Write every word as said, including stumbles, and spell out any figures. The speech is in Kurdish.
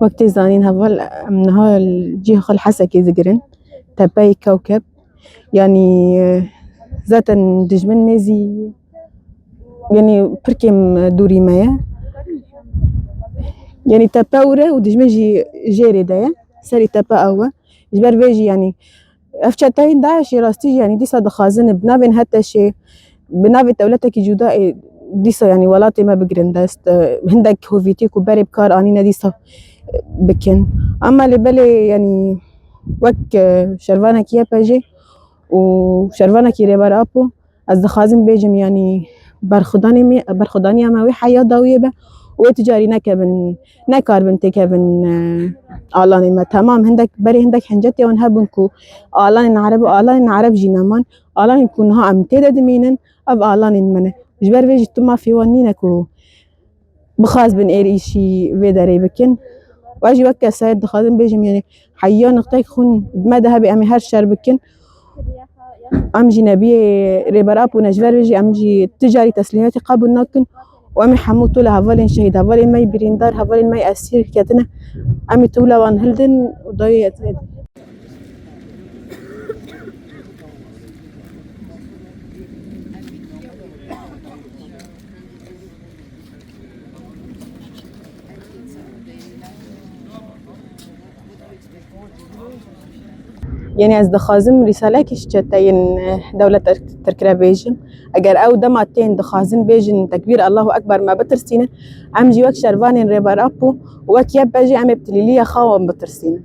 Wek tê zanîn heval, em niha cihê xwe li Hesekê digirin. Tepeyê Kewkeb. Yanî, e, zaten dijmin nêzî, yanî pir kêm dûrî me ye. Yanî tepe wir e û dijmin jî jêrê de ye. Serî tepe ew e. Ji ber vê jî yanî ev çeteyên DAIŞê rastî jî yanî dîsa dixwazin bi navên HTŞê, bi navê dewletekî cuda ê dîsa yanî welatê me bigirin dest. E, hindek hovîtî ku berê bi kar anîne dîsa, e, bikin. Ama lê belê yanî wek, e, şervanekî YPJ'ê û şervanekî Rêber Apo, ez dixwazim bêjim, yanî berxwedanê me, berxwedaniya me wê heya dawiyê be û wê tu carî nekevin, nekaribin têkevin, e, alanên me. Temam, hindek berê hindek hincetê wan hebûn ku alanên ereb û alanên ereb jî neman. Alanên ku niha em tê de dimînin, ev alanên me ne. Ji ber vê jî tu mafê wan nîne ku bixwazibin êrîşî vê derê bikin. Û ez jî wek kesayet dixwazim bêjim, yanî heya niqtek xwîn di me de hebe, em ê her şer bikin. Em jî nebiyê Rêber Apo ne, ji ber vê jî em jî tu carî teslîmetê qebûl nakin. Û em ê hemû tûla hevalên şehîd, hevalên me yê birîndar, hevalên me yê esîr ketine. Em ê tûla wan hildin û dawiyê ez Yanî ez dixwazim rîsalekî ji çeteyên, eh, dewleta Tirk re bêjim. Eger ew dema tên dixwazin bêjin tekbîr Allahu Ekber me bitirsînin, em jî wek şervanên Rêber Apo û wek YPJ'ê em ê bi tilîliya xwe wan bitirsînin.